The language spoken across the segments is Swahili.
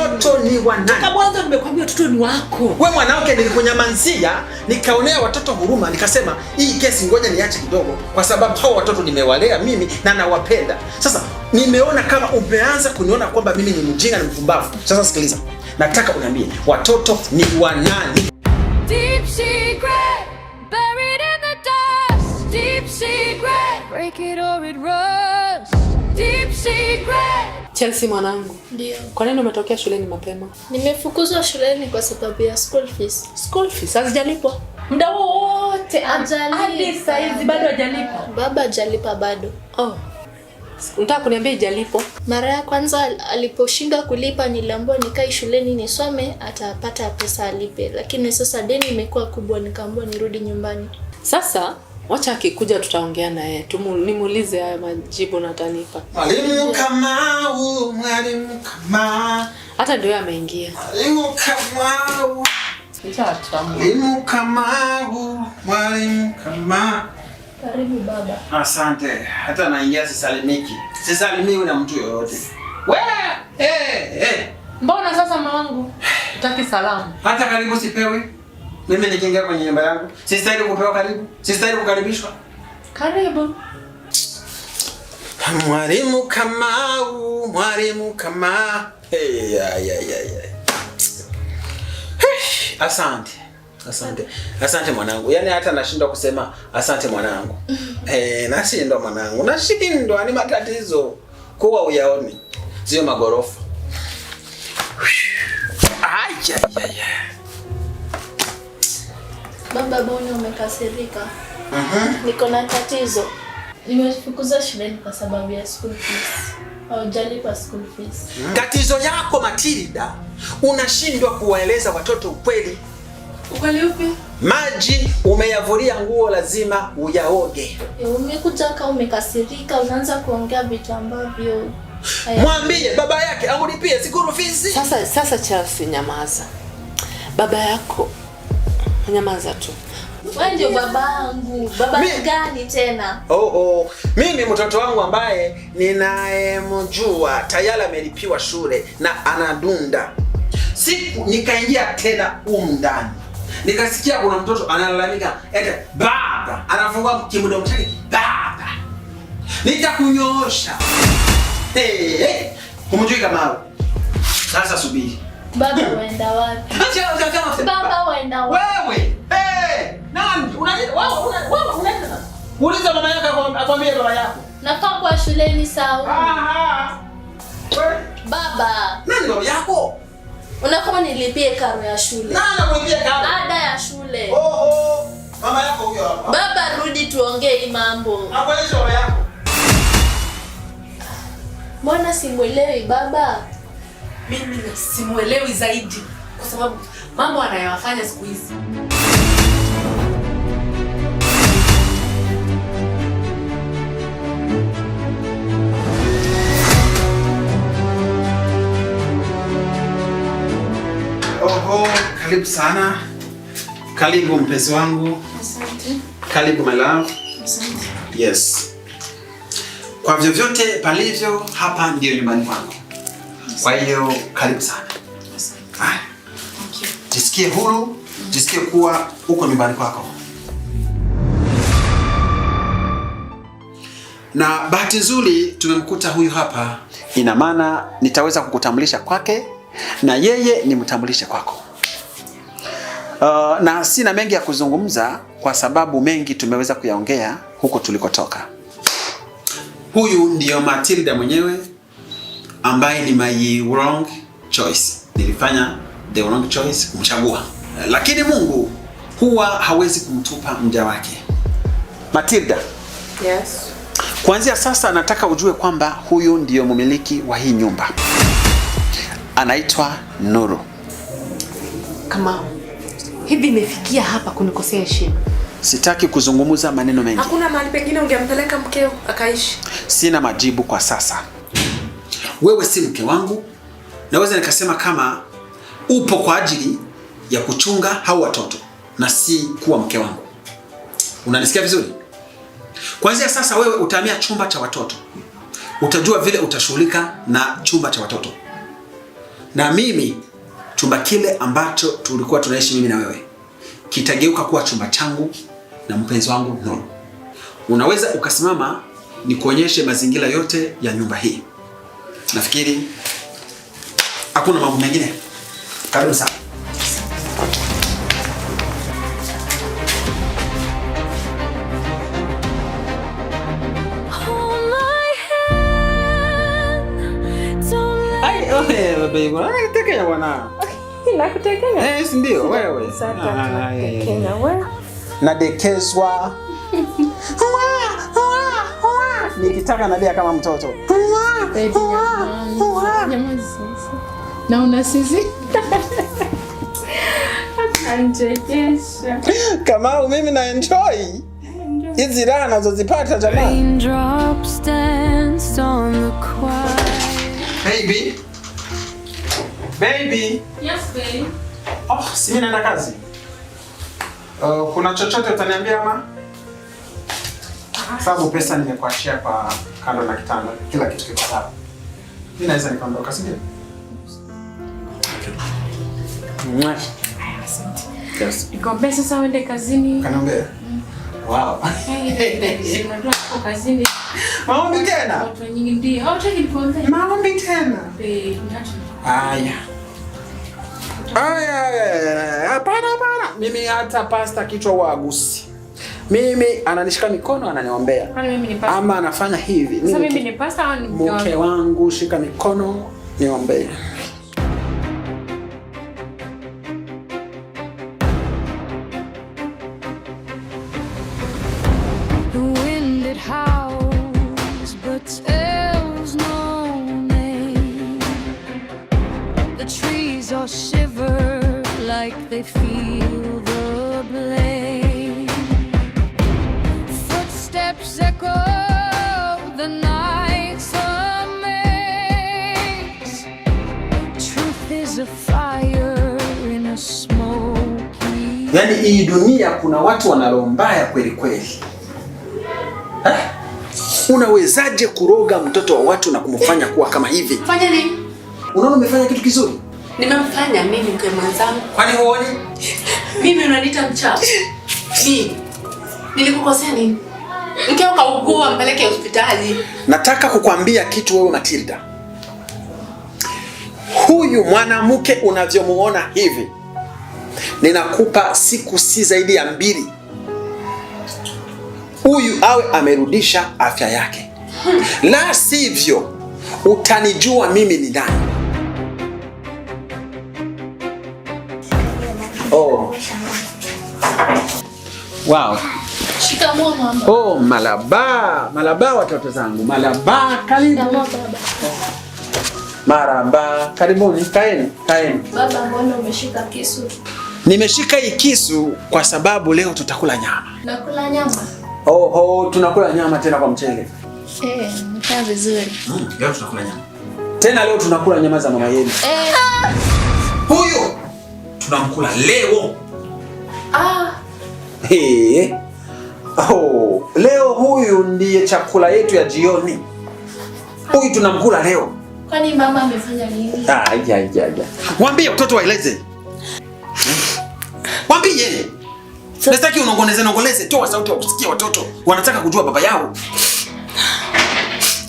Watoto ni wa nani? Toka mwanzo nimekwambia watoto ni wako. We mwanamke, nilikunyamazia, nikaonea watoto huruma, nikasema hii kesi ngoja niache kidogo, kwa sababu hao watoto nimewalea mimi na nawapenda. Sasa nimeona kama umeanza kuniona kwamba mimi ni mjinga na mpumbavu. Sasa sikiliza, nataka uniambie watoto ni wa nani? Deep secret, buried in the dust. Deep secret, break it or it rusts. Deep secret. Chelsea mwanangu. Ndio. Kwa nini umetokea shuleni mapema? Nimefukuzwa shuleni kwa sababu ya school fees. School fees hazijalipwa. Muda wote Hajalipa. hadi saa hizi bado hajalipa. Baba hajalipa bado. Oh. Unataka kuniambia ijalipwa? Mara ya kwanza aliposhindwa kulipa niliambiwa nikae shuleni nisome atapata pesa alipe, lakini sasa deni imekuwa kubwa, nikaambiwa nirudi nyumbani. Sasa wacha akikuja tutaongea na yeye. Nimuulize haya majibu na atanipa. Mwalimu Kamau, mwalimu Kamau, Hata ndio yeye ameingia. mwalimu Kamau, mwalimu Kamau, mwalimu Kamau. Karibu baba. Asante. Hata naingia sisalimiki. Sisalimiwi na mtu yoyote. We, eh. Mbona sasa mamangu? Hutaki salamu? Hata karibu sipewi. Mimi nikiingia kwenye nyumba yangu, sistahili kupewa karibu, sistahili kukaribishwa. Karibu. Mwalimu Kamau, mwalimu Kamau. Hey, ya, ya, ya, ya. Hey, asante. Asante. Asante mwanangu. Yaani hata nashindwa kusema asante mwanangu. Nashindwa mwanangu. Nashindwa, ni matatizo. Kuwa uyaoni. Sio magorofa. Ay, ay, ay, ay. Baba, mbona umekasirika? Niko na tatizo. Nimefukuzwa shuleni kwa sababu ya school fees. Haujalipa school fees. Tatizo yako Matilda, unashindwa kuwaeleza watoto ukweli. Ukweli upi? Maji umeyavulia nguo lazima uyaoge. Umekuja kama umekasirika, unaanza kuongea vitu ambavyo Mwambie baba yake amlipie school fees. Sasa Chelsea, nyamaza. Baba yako nyamaza tu. Wewe ndio babangu. Baba gani tena? Oh. Mimi mtoto wangu ambaye ninayemjua tayari amelipiwa shule na anadunda. Siku nikaingia tena humu ndani, nikasikia kuna mtoto analalamika eti baba, anafungua kimdomo chake, baba nitakunyoosha. Hey, hey. Humjui kama sasa, subiri. Baba waenda wapi? Acha, acha, acha, acha. Baba waenda wapi? Wewe, hey, nani? Wewe unaita nani? Uliza mama yako akwambie baba yako. Nafaa kuwa shuleni sawa. Aha. Wewe. Baba. Nani baba yako? Unafaa nilipie karo ya shule. Nani anakulipia karo? Ada ya shule. Oho. Mama yako huyo hapa. Baba rudi tuongee hii mambo. Akuonyeshe baba yako. Mbona simuelewi baba? Mimi simuelewi zaidi kwa sababu mambo anayofanya siku hizi. Oho, karibu sana. Karibu mpenzi wangu. Asante. Karibu my love. Asante. Yes. Kwa vyovyote palivyo hapa ndio nyumbani kwangu. Kwa hiyo karibu sana. Asante. Haya. Thank you. Jisikie huru, jisikie kuwa uko nyumbani kwako. Na bahati nzuri tumemkuta huyu hapa. Ina maana nitaweza kukutambulisha kwake na yeye nimtambulishe kwako. Na sina mengi ya kuzungumza kwa sababu mengi tumeweza kuyaongea huko tulikotoka. Huyu ndiyo Matilda mwenyewe ambaye ni my wrong choice. Nilifanya the wrong choice kumchagua. Lakini Mungu huwa hawezi kumtupa mja wake. Matilda. Yes. Kuanzia sasa nataka ujue kwamba huyu ndiyo mmiliki wa hii nyumba. Anaitwa Nuru. Kamau, hivi imefikia hapa kunikosea heshima? Sitaki kuzungumza maneno mengi. Hakuna mahali pengine ungempeleka mkeo akaishi? Sina majibu kwa sasa. Wewe si mke wangu. Naweza nikasema kama upo kwa ajili ya kuchunga hao watoto na si kuwa mke wangu. Unanisikia vizuri? Kuanzia sasa wewe utahamia chumba cha watoto. Utajua vile utashughulika na chumba cha watoto. Na mimi chumba kile ambacho tulikuwa tunaishi mimi na wewe kitageuka kuwa chumba changu na mpenzi wangu Nuru. Unaweza ukasimama nikuonyeshe mazingira yote ya nyumba hii. Nafikiri hakuna mambo mengine. Karibu sana. Hold my hand, don't let Ai, wewe baby, unanitekenya bwana. Nakutekenya? Eh, si ndio wewe. Nakutekenya wewe. Nadekezwa. Nikitaka nalia kama mtoto. Baby, nyamaza sasa. Na una sisi? Anachekesha. Kamau, mimi na enjoy hizi raha nazozipata jamani. Raindrops danced on the quiet. Baby. Baby. Yes, babe. Oh, si mimi naenda kazi. Kuna chochote utaniambia ama? Sababu pesa nimekuachia kwa kando na kitanda, kila kitu kiko sawa. Mimi naweza nikaondoka, si ndio? Okay. Mwah. Asante. Yes. Nikwambia sasa uende kazini. Kaniombea? Wow. Hey, unajua uko kazini. Maombi tena? Watu nyingi ndio. Hawataki nikuombee. Maombi tena. Babe, niache. Aya. Aya, aya, hapana hapana. Mimi hata pasta kichwa wagusi. Mimi ananishika mikono ananiombea. Kwani mimi ni pasta? Ama anafanya hivi. Sasa mimi ni pasta au ni mke Mke wangu? wangu shika mikono niombee. The wind it howls but tells no name. The trees all shiver like they feel the blame. Footsteps echo the night's amaze. Truth is a fire in a smoky. Yaani hii dunia kuna watu wana roho mbaya kweli kweli. Eh? Unawezaje kuroga mtoto wa watu na kumfanya kuwa kama hivi? Fanya nini? Unaona umefanya kitu kizuri? Nimemfanya mimi mke mwenzangu. Kwani huoni? Mimi unaniita mchawi? Mimi nilikukosea nini? Mkeo kaugua, mpeleke hospitali. Nataka kukwambia kitu wewe Matilda. Huyu mwanamke unavyomuona hivi, ninakupa siku si zaidi ya 2. Huyu awe amerudisha afya yake. La sivyo utanijua mimi ni nani. Oh. Wow. Shikamoo mama. Oh, malaba, malaba watoto zangu. Malaba, karibu. Shikamoo baba. Maraba, karibuni, kaeni, kaeni. Baba, mbona umeshika kisu? Nimeshika hii kisu kwa sababu leo tutakula nyama. Nakula nyama? Oh, tunakula nyama tena kwa mchele. Nikaa vizuri. Leo tunakula nyama. Tena leo tunakula nyama za mama yenu. Huyu tunamkula leo. Ah. Hey. Oh, leo huyu ndiye chakula yetu ya jioni. Huyu tunamkula leo. Kwani mama amefanya nini? Ah, ya. Waambie watoto waeleze. Waambie. Nataki unongoneze nongoleze, toa sauti wakusikia watoto. Wanataka kujua baba yao.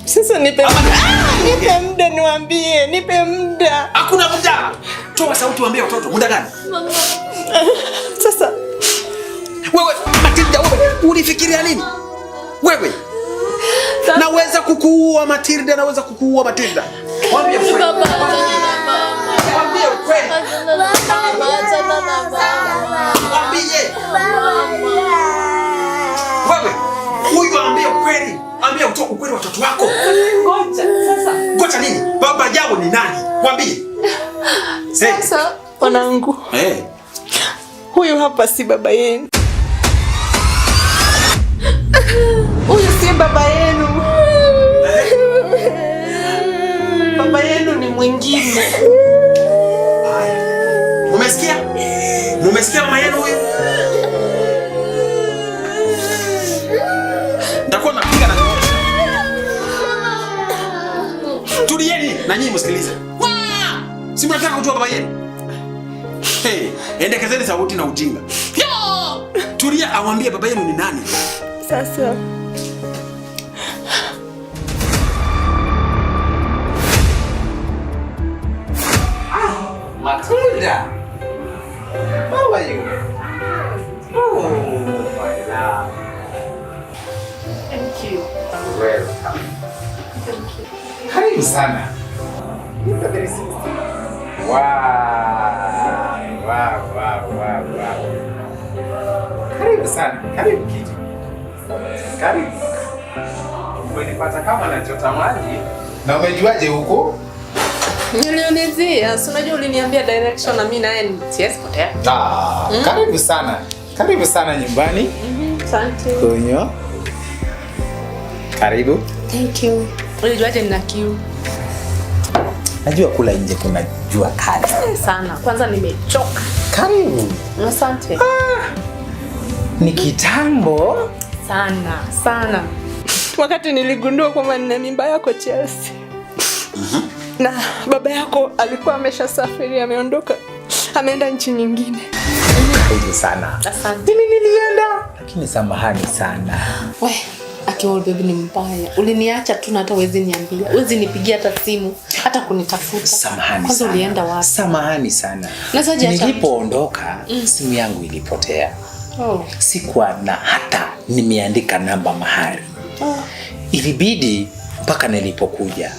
Sasa nipe nipe muda niwaambie, nipe muda. Hakuna muda. Toa sauti waambie watoto, muda gani? Mama. Sasa wewe Matilda, wewe ulifikiria nini? Wewe naweza kukuua Matilda, naweza kukuua Matilda. Waambie ukweli. Baba, achana na mama. Waambie ukweli. Achana na mama, achana na mama. Waambie. Wewe huyu ambie ukweli. Ambie ukweli watoto wako. Ngoja sasa. Ngoja nini? Baba yao ni nani? Waambie. Sasa wanangu. Eh. Huyu hapa si baba yenu. Huyu si baba yenu. Baba yenu ni mwingine. Mumesikia? Mumesikia mama yenu huyu? Nitakuwa napiga na nyoosha. Tulieni na nyinyi msikilize. Si mnataka kujua baba yenu? Hey, endekezeni sauti na ujinga. Tulia, awambie baba yenu ni nani. Sasa Matilda, how are you? Oh, my love. Thank you. Welcome. Thank you. Karibu sana. Look at this. Wow, wow, wow, wow, wow. Karibu sana. Karibu kiti. Karibu. Umenipata kama nachota maji. Na umejuaje huko? Nilionezea, si unajua uliniambia direction na mimi naye siwezi potea. Ah, karibu sana. Karibu sana nyumbani. Asante. Kunywa. Karibu. Thank you. Ulijuaje nina kiu? Najua kula nje kuna jua kali. Sana. Kwanza nimechoka. Karibu. Asante. Ni kitambo. Sana, sana. Wakati niligundua kwamba nina mimba yako Chelsea. Na baba yako alikuwa ameshasafiri, ameondoka, ameenda nchi nyingine. Karibu sana. Asante. Mimi nilienda, lakini samahani sana. We, akiwa baby ni mbaya. Uliniacha tu na hata huwezi niambia. Huwezi nipigia hata simu, hata kunitafuta. Samahani Kwanza sana. ulienda wapi? Samahani sana. Nasaje acha- Nilipoondoka simu yangu ilipotea. Oh. Sikuwa na hata nimeandika namba mahali. Ilibidi mpaka nilipokuja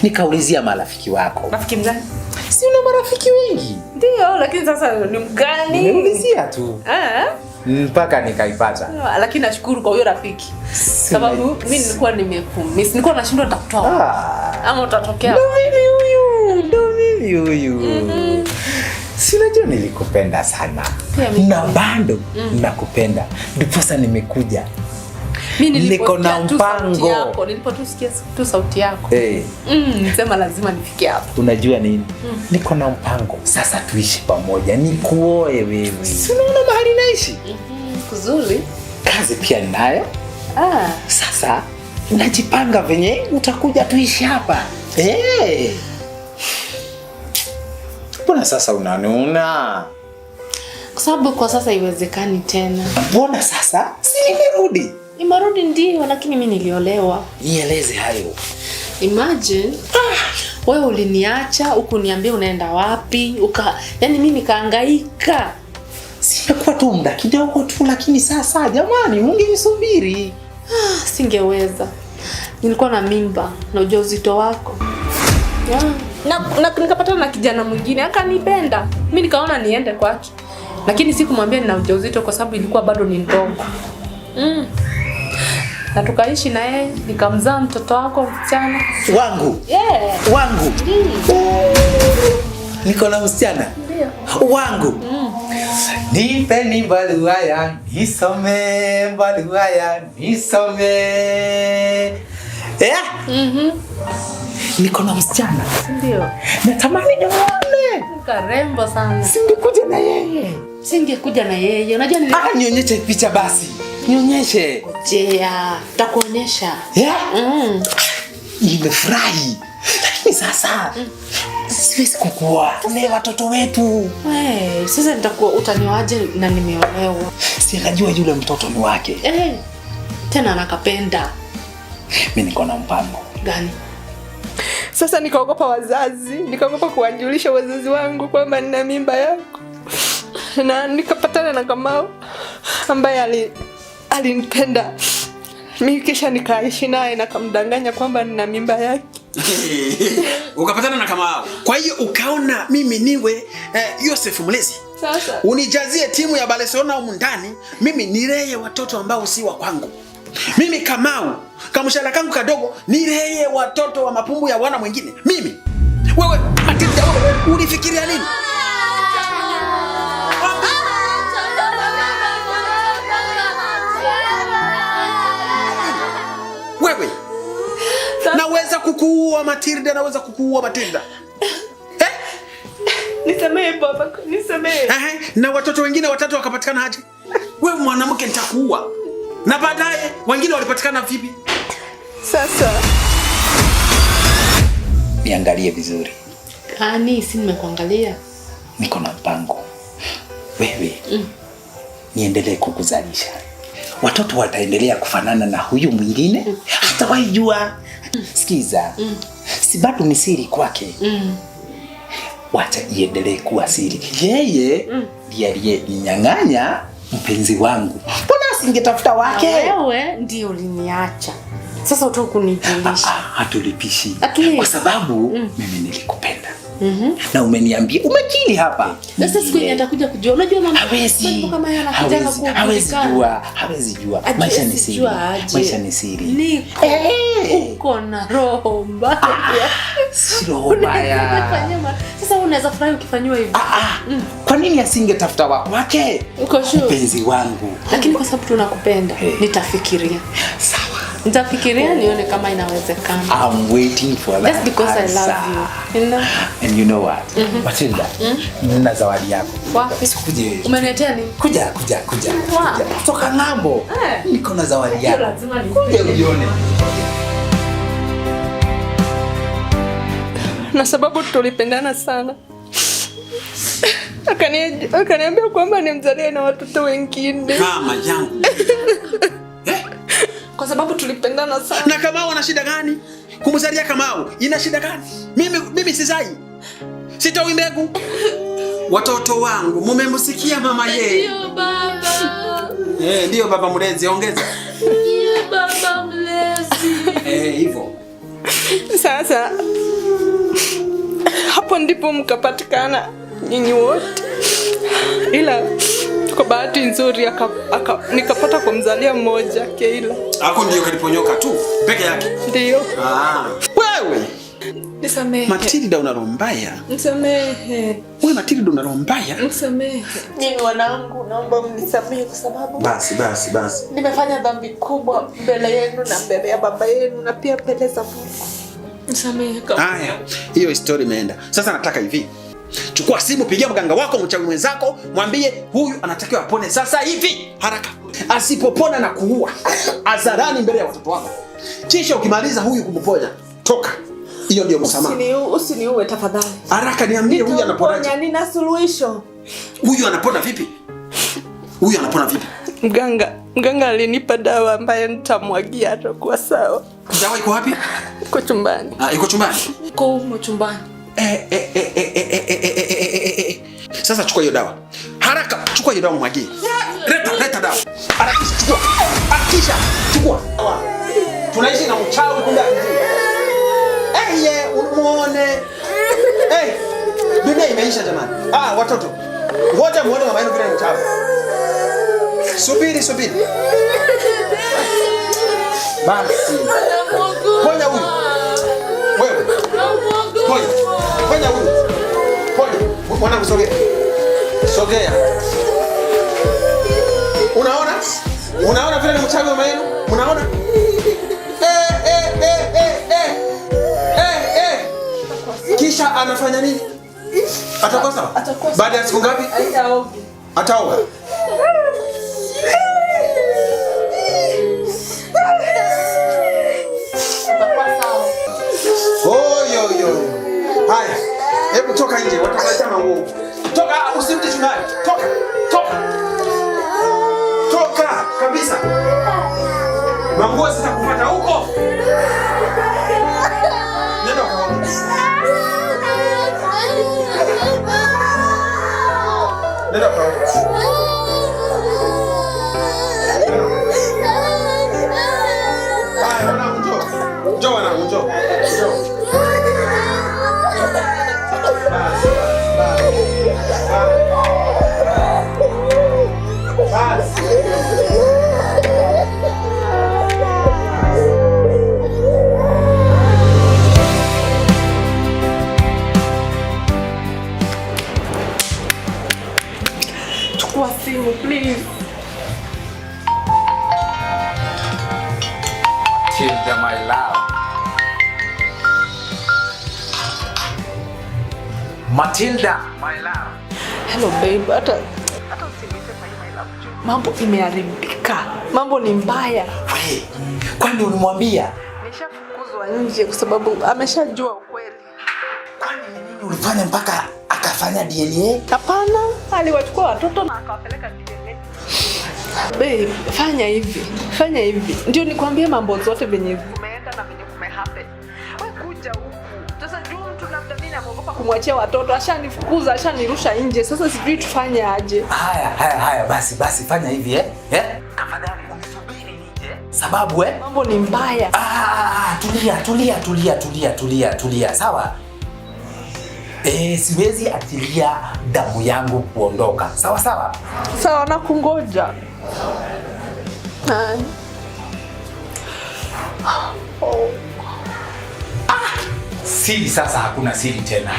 nikaulizia marafiki wako. Rafiki mgani? Si una marafiki wengi? Ndio, lakini sasa ni mgani? Nimeulizia tu Ah, mpaka nikaipata. lakini nashukuru kwa huyo rafiki. Sababu mimi nilikuwa nimekumiss. Nilikuwa nashindwa nitakutoa wapi. Ama utatokea. Ndo mimi huyu, ndo mimi huyu. Si unajua nilikupenda sana. Pia mimi. Na bado nakupenda. Ndiposa nimekuja. Mimi Niko na niliposikia tu sauti mpango. yako, nilipotusikia tu sauti yako. Nisema lazima nifike hapa. Unajua nini? Niko na mpango. Sasa tuishi pamoja, nikuoe wewe. Si unaona mahali naishi? Kuzuri. Kazi pia ninayo. Sasa najipanga venye utakuja tuishi hapa. Mbona sasa unanuna? Kwa sababu kwa sasa haiwezekani tena. Mbona sasa? Si nimerudi. Nimerudi ndio, lakini mimi niliolewa. Nieleze hayo. Imagine wewe uliniacha hukuniambia unaenda wapi, yani mimi nikahangaika. Simekuwa tu muda kidogo tu, lakini sasa jamani, ungenisubiri. Singeweza. Nilikuwa na mimba na ujauzito wako. Yeah. Na nikapatana na kijana mwingine akanipenda. Mimi nikaona niende kwake. Lakini sikumwambia nina ujauzito kwa sababu ilikuwa bado ni ndogo. Na tukaishi na yeye, nikamzaa mtoto wako msichana. Wangu. Yeah. Wangu. Niko na msichana. Ndio. Wangu. Nipeni barua ya nisome, barua ya nisome. Niko na msichana. Ndio. Natamani nimuone. Karembo sana. Singekuja na yeye. Singekuja na yeye. Unajua nili Nionyeshe picha basi. Nionyeshe. Ngojea, nitakuonyesha. Nimefurahi. Lakini sasa siwezi kukuoa. Ni watoto wetu. We, sasa nitakuwa utanioaje na nimeolewa? Si anajua yule mtoto ni wake. Tena anakapenda. Mimi niko na mpango. Gani? Sasa nikaogopa wazazi, nikaogopa kuwajulisha wazazi wangu kwamba nina mimba yako. Na nikapatana na Kamau ambaye alinipenda. Mimi kisha nikaishi naye na kamdanganya kwamba nina mimba yake. Ukapatana na Kamau. Kwa hiyo ukaona mimi niwe Yosef mlezi. Sasa unijazie timu ya Barcelona humu ndani, mimi nilee watoto ambao si wa kwangu. Mimi Kamau, kamshahara kangu kadogo, nilee watoto wa mapumbu ya wana mwingine. Mimi. Wewe Matilda, wewe ulifikiria nini? Wewe naweza kukuua Matilda, naweza kukuua Matilda. Nisamehe baba, nisamehe. Na watoto wengine watatu wakapatikana aje? Wewe mwanamke nitakuua. Na baadaye wengine walipatikana vipi? Sasa niangalie vizuri. Haiwezekani, si nimekuangalia. Niko na mpango. Wewe niendelee kukuzalisha. Watoto wataendelea kufanana na huyu mwingine, hata waijua. Sikiza. Si bado ni siri kwake. Wacha iendelee kuwa siri. Yeye ndiye aliyeninyang'anya mpenzi wangu. Mbona asingetafuta wake? Wewe ndio uliniacha. Sasa utaki kunijulisha. Hatulipishi. Hatulipi. Kwa sababu mimi nilikupenda. Na umeniambia umekiri hapa. Sasa siku yenye atakuja kujua. Unajua mama, Hawezi. mambo kama haya yanakuja na Hawezi kujulikana. jua, hawezi jua. Ati Maisha ni siri. sijua aje. Maisha ni siri. Niko uko na roho mbaya. Si roho mbaya. Sasa wewe unaweza furahi ukifanyiwa hivyo. Kwa nini asingetafuta wa kwake? Uko sure? Mpenzi wangu. Lakini kwa sababu tunakupenda, nitafikiria. Sawa. Nitafikiria nione kama inawezekana. I'm waiting for that Just because I love answer. you. You know? And you know what? Matilda, nina zawadi yako. Wapi? Sikuje. Umeniletea nini? Kuja, kuja, kuja. Wa? Kuja. Kutoka ng'ambo. Niko na zawadi yako. Lazima Kuja ujione. Na sababu tulipendana sana, akaniambia kwamba nimzalie na watoto wengine. Mama yangu. Kwa sababu tulipendana sana. Na Kamau ana shida gani? Kumzalia Kamau ina shida gani? Mimi sizai. Sitoi mbegu. Watoto wangu, mumemsikia mama yeye? Ndio baba. Ndio baba mlezi, ongeza. Ndio baba mlezi. Hivyo. Sasa hapo ndipo mkapatikana nyinyi wote. Ila kwa bahati nzuri nikapata kumzalia mmoja, Keila. Hapo ndio kaliponyoka tu peke yake. Ndio. Wewe Nisamehe. Matilda una roho mbaya. Nisamehe. Wewe Matilda una roho mbaya. Nisamehe. Nyinyi wanangu, naomba mnisamehe kwa sababu Basi basi basi. nimefanya dhambi kubwa mbele yenu na mbele ya baba yenu na pia mbele za Mungu. Nisamehe kama. Haya, hiyo story imeenda. Sasa nataka hivi. Chukua simu, pigia mganga wako, mchawi mwenzako, mwambie huyu anatakiwa apone sasa hivi haraka. Asipopona na kuua hadharani mbele ya watoto wako. Kisha ukimaliza huyu kumponya, toka. Hiyo ndio msamaha. Usiniue tafadhali. Haraka niambie huyu anaponaje? Nitakuponya, nina suluhisho. Huyu anapona vipi? Huyu anapona vipi? Mganga alinipa dawa ambayo nitamwagia atakuwa sawa. Dawa iko wapi? Iko chumbani. Iko chumbani? Iko humo chumbani. Sasa chukua hiyo dawa. Haraka chukua hiyo dawa mwagie. Leta dawa. Harakisha chukua. Harakisha chukua. Tunaishi na mchawi kumbe hatujui. Ye, muone. Dunia imeisha jamani. Watoto. Ngoja muone mama yenu vile ni mchawi. Subiri. Basi. Ponya huyu. Wewe. Ponya. Ponya huyu. Ponya. Mwanangu sogea. Sogea. Unaona? Unaona vile ni mchawi mama yenu? Unaona? Kisha anafanya nini? Atakuwa sawa? Baada ya siku ngapi? Ataoga. Ataoga. Oyo. Haya. Hebu toka nje, watakuleta manguo. Toka, usirudi chumbani. Toka. Toka. Toka kabisa. Manguo zitakufuata huko. Nenda ukaoge. Nenda ukaoge. Haya, mwanangu njoo. Njoo mwanangu, njoo. Njoo. Basi. Chukua simu please. Matilda, my love. Matilda, my love. Hello babe, hata usiniite my love. Mambo imeharibika. Mambo ni mbaya. We, kwani ulimwambia? Nishafukuzwa nje kwa sababu ameshajua ukweli. Kwani ni nini ulifanya mpaka akafanya DNA? Hapana, aliwachukua watoto na akawapeleka DNA. Babe, fanya hivi, fanya hivi. Ndio nikwambie mambo zote venye kumeenda na venye kumehappen. Wewe kuja huku. Sasa juu mtu labda mimi namuogopa kumwachia watoto, ashanifukuza, ashanirusha nje. Sasa sijui tufanye aje. Haya, haya, haya, basi basi fanya hivi eh? Eh? Tafadhali unisubiri nije. Sababu eh? Mambo ni mbaya. Ah, tulia, tulia, tulia, tulia, tulia, tulia. Sawa? Siwezi achilia damu yangu kuondoka. Sawa sawa? Sawa, nakungoja. Haya. Oh. Siri sasa hakuna siri tena.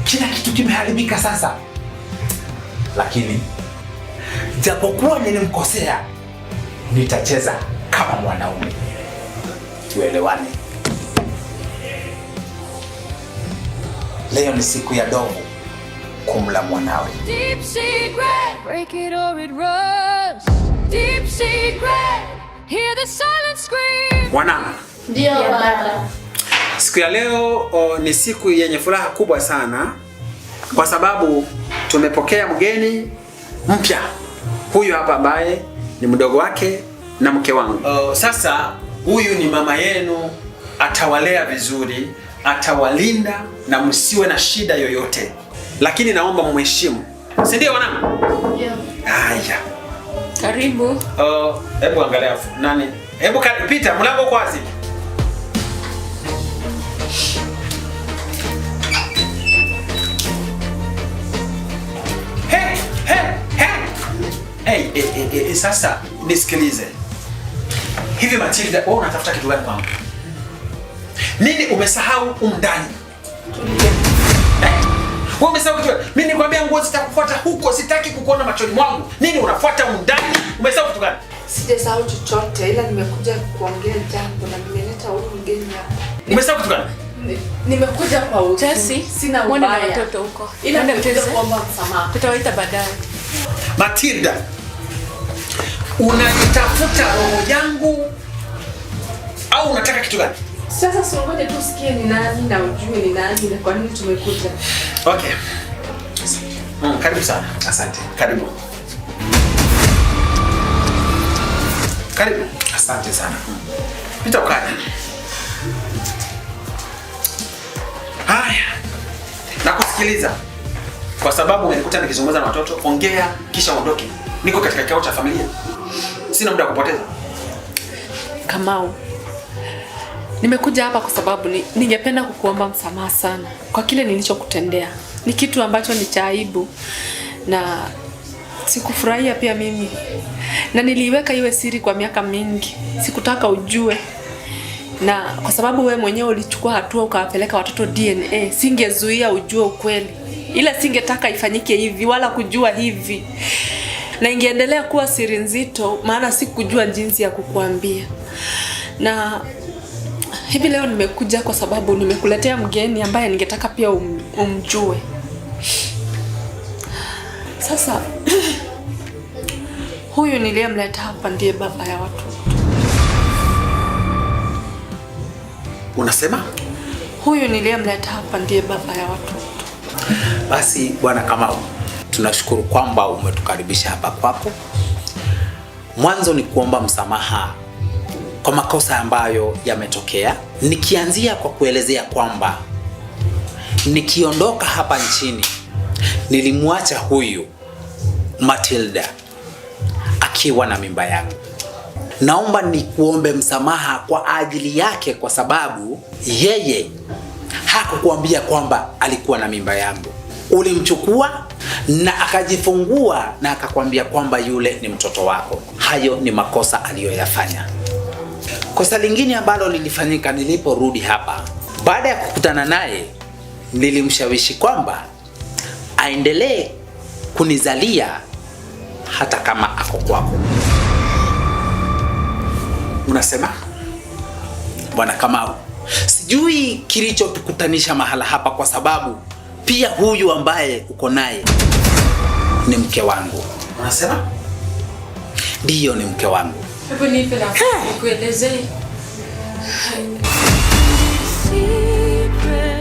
Kila kitu kimeharibika sasa. Lakini japokuwa nilimkosea, nitacheza kama mwanaume. Tuelewane. Leo ni siku ya dovu kumla mwanawe. Deep secret, break it or it runs. Deep secret, hear the silent scream. Wanangu, Ndio baba. siku ya leo ni siku yenye furaha kubwa sana kwa sababu tumepokea mgeni mpya. Huyu hapa ambaye ni mdogo wake na mke wangu. Sasa huyu ni mama yenu, atawalea vizuri, atawalinda na msiwe na shida yoyote. Lakini naomba mheshimu. Si ndio wanangu? Ndio. Haya. Karibu. Hebu angalia nani? Hebu pita, mlango uko wazi. Hey, hey, hey. Hey, hey, hey, hey, sasa nisikilize. Hivi Matilda, wewe unatafuta kitu gani kwangu? Nini umesahau humu ndani? Wewe umesahau kitu gani? Mimi nilikwambia nguo zitakufuata huko, sitaki kukuona machoni mwangu. Nini unafuata humu ndani? Umesahau kitu gani? Sijasahau chochote ila nimekuja kuongea jambo na nimeleta huyu mgeni hapa. Umesahau kitu gani? Nimekuja kwa utu. Chelsea, sina mwende na ubaya. watoto huko. Ila Mwende nimekuja mcheze. kuomba msamaha. Tutawaita baadaye. Matilda, unanitafuta roho yangu au unataka kitu gani? Sasa si ngoja tu usikie ni nani na ujue ni nani na kwa nini tumekuja. Okay. Karibu sana. Asante. Karibu. Karibu. Asante sana. Pita ukae. Haya. Nakusikiliza. Kwa sababu umenikuta nikizungumza na watoto, ongea kisha uondoke. Niko katika kikao cha familia. Sina muda wa kupoteza. Kamau, nimekuja hapa kwa sababu ningependa kukuomba msamaha sana kwa kile nilichokutendea. Ni kitu ambacho ni cha aibu na sikufurahia pia mimi. Na niliiweka iwe siri kwa miaka mingi. Sikutaka ujue. Na kwa sababu wewe mwenyewe ulichukua hatua ukawapeleka watoto DNA, singezuia ujue ukweli. Ila singetaka ifanyike hivi wala kujua hivi. Na ingeendelea kuwa siri nzito maana sikujua jinsi ya kukuambia. Na hivi leo nimekuja kwa sababu nimekuletea mgeni ambaye ningetaka pia umjue. Sasa huyu niliyemleta hapa ndiye baba ya watoto. Unasema? Huyu niliyemleta hapa ndiye baba ya watoto. Basi Bwana Kamau, tunashukuru kwamba umetukaribisha hapa kwako. Mwanzo ni kuomba msamaha kwa makosa ambayo yametokea, nikianzia kwa kuelezea kwamba nikiondoka hapa nchini nilimwacha huyu Matilda akiwa na mimba yangu. Naomba nikuombe msamaha kwa ajili yake kwa sababu yeye hakukuambia kwamba alikuwa na mimba yangu. Ulimchukua na akajifungua na akakwambia kwamba yule ni mtoto wako. Hayo ni makosa aliyoyafanya. Kosa lingine ambalo lilifanyika niliporudi hapa, baada ya kukutana naye nilimshawishi kwamba aendelee kunizalia hata kama ako kwako. Unasema? Bwana Kamau, sijui kilichotukutanisha mahala hapa kwa sababu pia huyu ambaye uko naye ni mke wangu. Unasema? Ndiyo, ni mke wangu. Hebu nipe nafasi nikuelezee. Secret.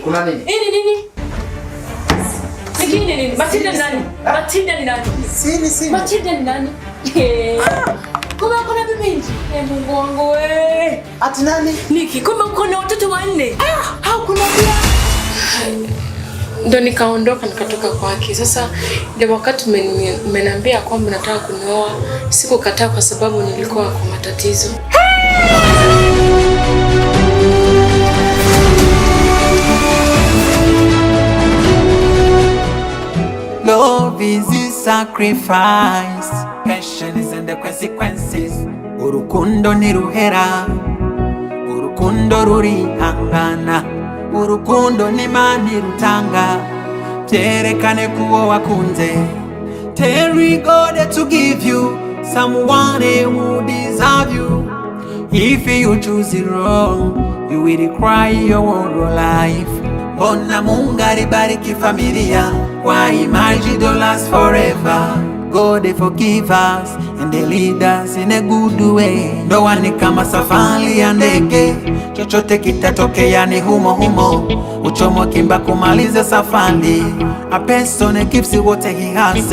Kuna nini? Hii ni nini? Niki ni nini? Matilda ni nani? Matilda ni nani? Sini sini. Matilda ni nani? Kumbe kuna bibi nje. Eh, Mungu wangu we. Ati nani? Niki, kumbe uko na watoto wanne. Ah, au kuna pia. Ndo nikaondoka nikatoka kwake. Sasa ndio wakati umeniambia kwamba nataka kunioa, sikukataa kwa sababu nilikuwa kwa matatizo. Love is a sacrifice, passion is and the consequences. Urukundo ni ruhera, urukundo rurihangana, urukundo ni mani rutanga, byerekane kuwo wakunze. Tell God to give you someone who deserve you. If you choose it wrong, you will cry your whole life. Mbona Mungu alibariki familia kwa imagine dollars forever. God forgive us and lead us in a good way. Ndoa ni kama safari ya ndege, chochote kitatokea ni humo humo. Uchomo kimba kumaliza safari. A person gives what he has.